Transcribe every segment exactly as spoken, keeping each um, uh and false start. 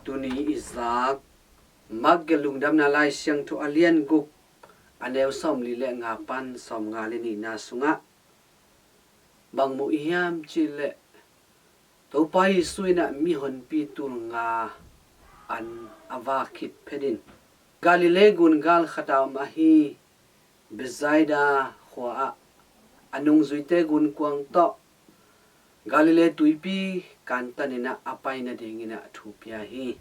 Tuni i zak Mark gelh Lungdamna Lai Siangtho a lian guk, a neu sawmli le nga pan sawmnga le nihna sungah bang mu i hiam cih leh, Topa Jesu in ah mihonpi tul nga an a vak khit phetin Galilee gun gal khat a om ahi Bethsaida khua ah a nungzuite gunkuang tawh Galilee tuipi kantan in ah a pai nadingin ah thu pia hi.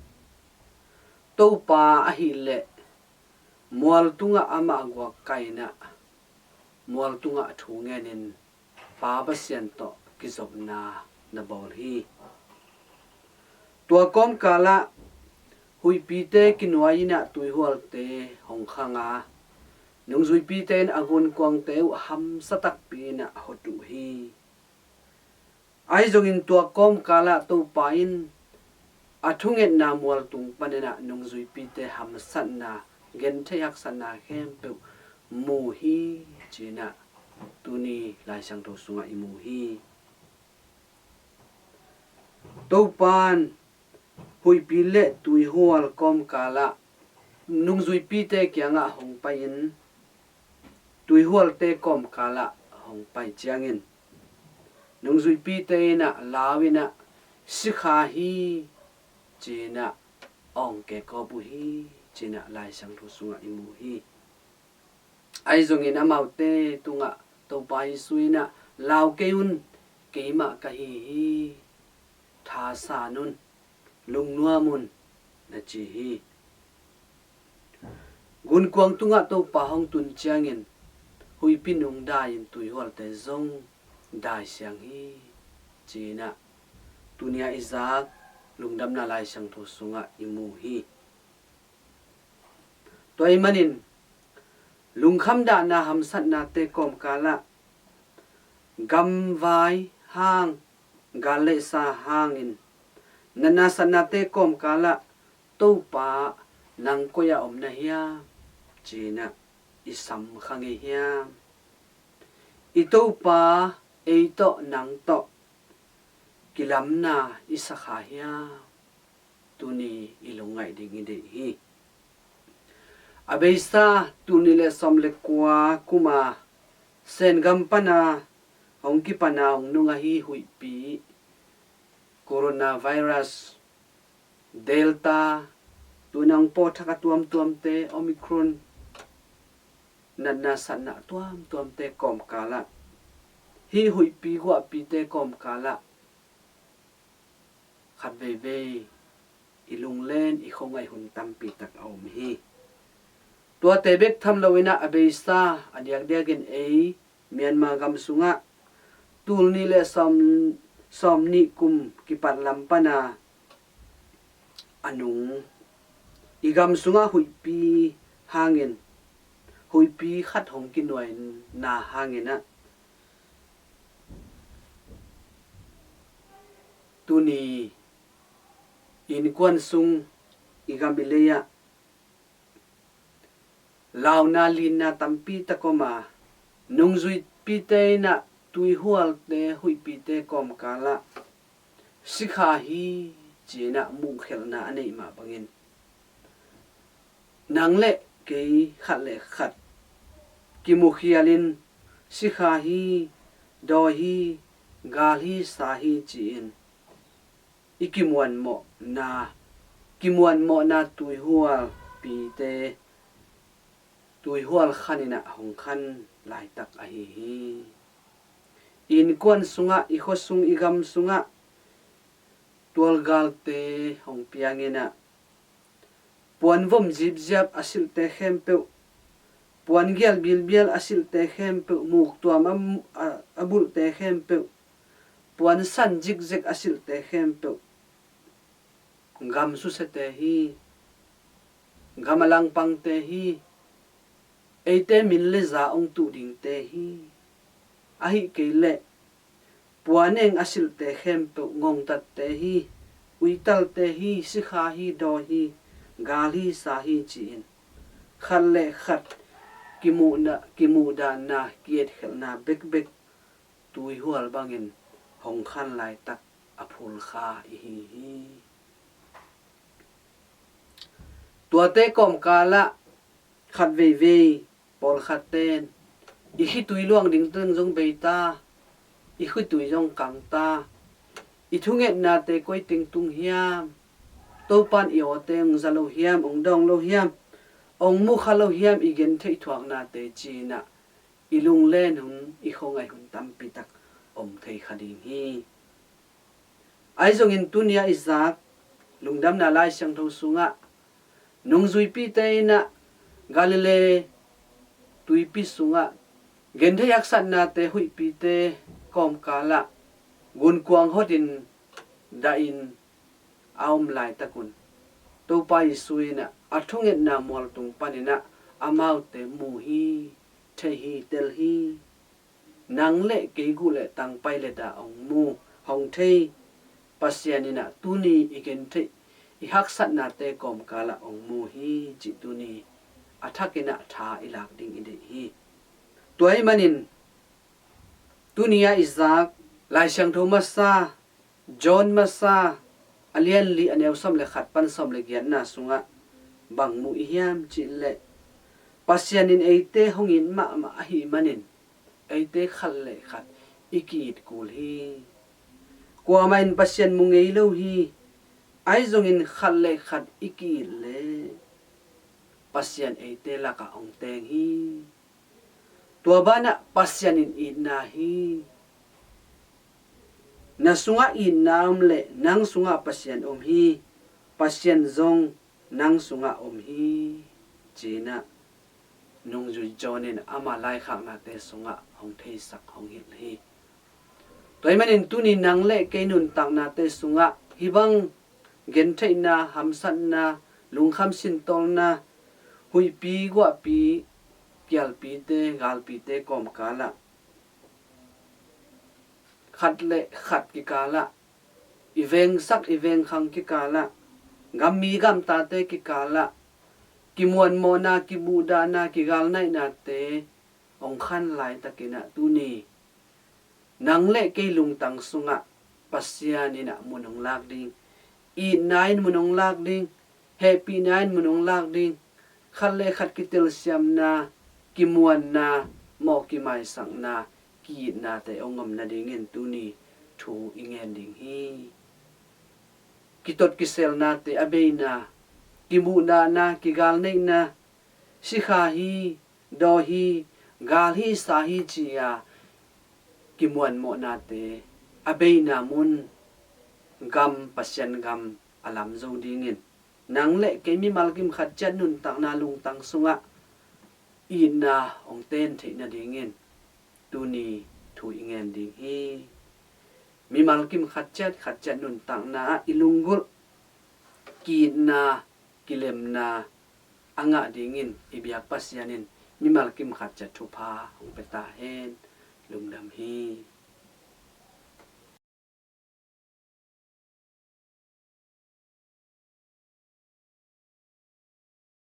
Topa ahih leh mual tungah amah guak kai in ah mual tungah thu ngenin Pa Pasian tawh kizopna na bawl hi. Tua kawmkal ah huihpite kinuai in ah tuihualte hong khang a, nungzuipite in a gunkuangte uh hamsa takpi in ah hot uh hi. Ahi zongin tua kawmkal ah Topa in a thungetna mual tung panin ah nungzuipite hamsatna, gentheih haksatna khempeuh mu hi, ci-in ah tuni Lai Siangtho sungah i mu hi. Topa in huihpi le tuihual kawmkal ah nungzuipite kiangah hong pai-in tuihualte kawmkal ah hong pai ciangin nungzuipite in ah lau in ah, "Sikha hi," ci-in ah awng kekawp uh hi, ci-in ah Lai Siangtho sungah i mu hi. Ahi zongin amaute tungah Topa Jesu in ah, "Lau kei un, keimah ka hi hi, thasan un, lungnuam un," na ci hi. Gunkuang tungah Topa hong tun ciangin huihpi nung dai-in tuihualte zong daisiang hi, ci-in ah tuni-a i zak Lungdamna Lai Siangtho sungah i mu hi. Tua ahih manin lungkham dahna hamsatnate kawmkal ah, gamvai hang, gal le sa hangin natna satnate kawmkal ah, "Topa, nang koi-ah om na hiam?" ci-in ah i sam kha ngei hiam? I Topa ei tawh nang tawh kilamna i sa kha hiam? Tuni i lungngaih ding i deih hi. A beisa tul nih le sawm le kua kuma Sen gam pana hong kipana hong nung ahi huihpi coronavirus Delta, tu-in hong pawthak a tuamtuamte, Omicron, natna satna tuamtuamte kawmkal ah, hih huihpi guahpite kawmkal ah khat veivei i lunglen i khuangaih hun tampi tak a om hi. Tuate bek tham loin ah, a beisa a diakdiakin ei Myanmar gam sungah tul nih le sawm, sawm nih kum kipat lam pana a nung, i gam sungah huihpi hangin, huihpi khat hong kinuaina hangin ah, tuni innkuan sung, i gam i lei ah launa linna tampi tak om a, nungzuipite in ah tuihualte, huihpite kawmkal ah, "Sikha hi," ci-in ah muhkhelhna a neih mah bangin, nang le kei khat le khat kimukhialin, "Sikha hi, dawi hi, gal hi, sa hi," ci-in i kimuanmawhna, kimuanmawhna tuihualpite, tuihual khan in ah hong khan laitak ahi hi. Innkuan sungah, i khuasung, i gam sungah tualgalte hong piang in ah, puan vom zipziap a silhte khempeuh, puan gial bilbial a silhte khempeuh, muktuam a, a, a bulhte khempeuh, puan san zikzek a silhte khempeuh, gam susiate hi, gam a langpangte hi, eite min le za hong tuh dingte hi. Ahih kei leh puaneng a silhte khempeuh ngongtatte hi, uitalte hi, sikha hi, dawi hi, gal hi, sa hi, ci-in khat le khat kimuhna, kimuhdahna, kietkhelhna bekbek tuihual bangin hong khan laitak a phulkha i hi hi. Tuate kawmkalah khat veivei pawlkhatten i khitui luang ding teng zong bei ta, i khitui zong kang ta, i thungetnate koi teng tung hiam, Topan i awte hong za lo hiam, hong dawng lo hiam, hong mukha lo hiam, i gentheih thuaknate cinah i lunglen hun, i khuangaih hun tampitak om thei kha ding hi. Ahi zongin tuni-ah i zak lungdamna Lai Siangtho sungah nungzuipite inah Galilee tuipi sungah gentheih haksatnate huihpite kawmkalah gunkuang hotin dahin a om laitakun Topa Jesu inah a thungetna mualtung paninah amaute mu hi, thei hi, tel hi. Nang le kei guh le tangpai le dah hong mu, hong thei Pasian inah tuni i gentheih i haksatnate kawmkalah hong mu hi cih tuni a thakinah tha i lak ding i deih hi. Tua ahih manin tuni-ah i zak Lai Siangtho masa, John masa, a lianli, a neu sawm le khat pan sawm le giatna sungah bang mu i hiam cihleh, Pasian in eite hong it mahmah ahih manin eite khat le khat i ki-it kul hi. Kuamah in Pasian mu ngei lo hi. Ahi zongin khat le khat i ki-it leh Pasian eite lakah hong teng hi. Tua banah Pasian in itna hi. Na sungah itna om leh nang sungah Pasian om hi. Pasian zong nang sungah om hi, cinah nungzui John in ama laikhaknate sungah hong theisak, hong hilh hi. Tua ahih manin tuni nang le kei nuntaknate sungah hih bang gentheihna, hamsatna, lungkham sintawlna, huihpi guahpi, kialpite, galpite kawmkalah, khat le khat kikalah, i vengsak i vengkhang kikalah, gammi gamtate kikalah kimuanmawhna, kibuhdahna, kigalnaihnate hong khan laitakinah tuni nang le kei lungtang sungah Pasian inah mun hong lak ding, itna in mun hong lak ding, hehpihna in mun hong lak ding, khat le khat kitelsiamna, kimuanna, mawh kimaisakna, ki-itnate hong om nadingin tuni thu i ngen ding hi. Kitot kiselnate a beina, kimuhdahna, kigalneihna, sikha hi, daw hi, gal hi, sa hi ci-a kimuanmawhnate a beina mun gam, Pasian gam a lam zo dingin nang le kei mimal kim khat ciat nuntakna lungtang sungah itna hong ten theih nadingin tuni thu i ngen ding hi. Mimal kim khat ciat khat ciat nuntakna ah i lunggulh ki-itna, kilemna a ngah dingin i biak Pasian in mimal kim khat ciat thupha hong pia ta hen. Lungdam hi.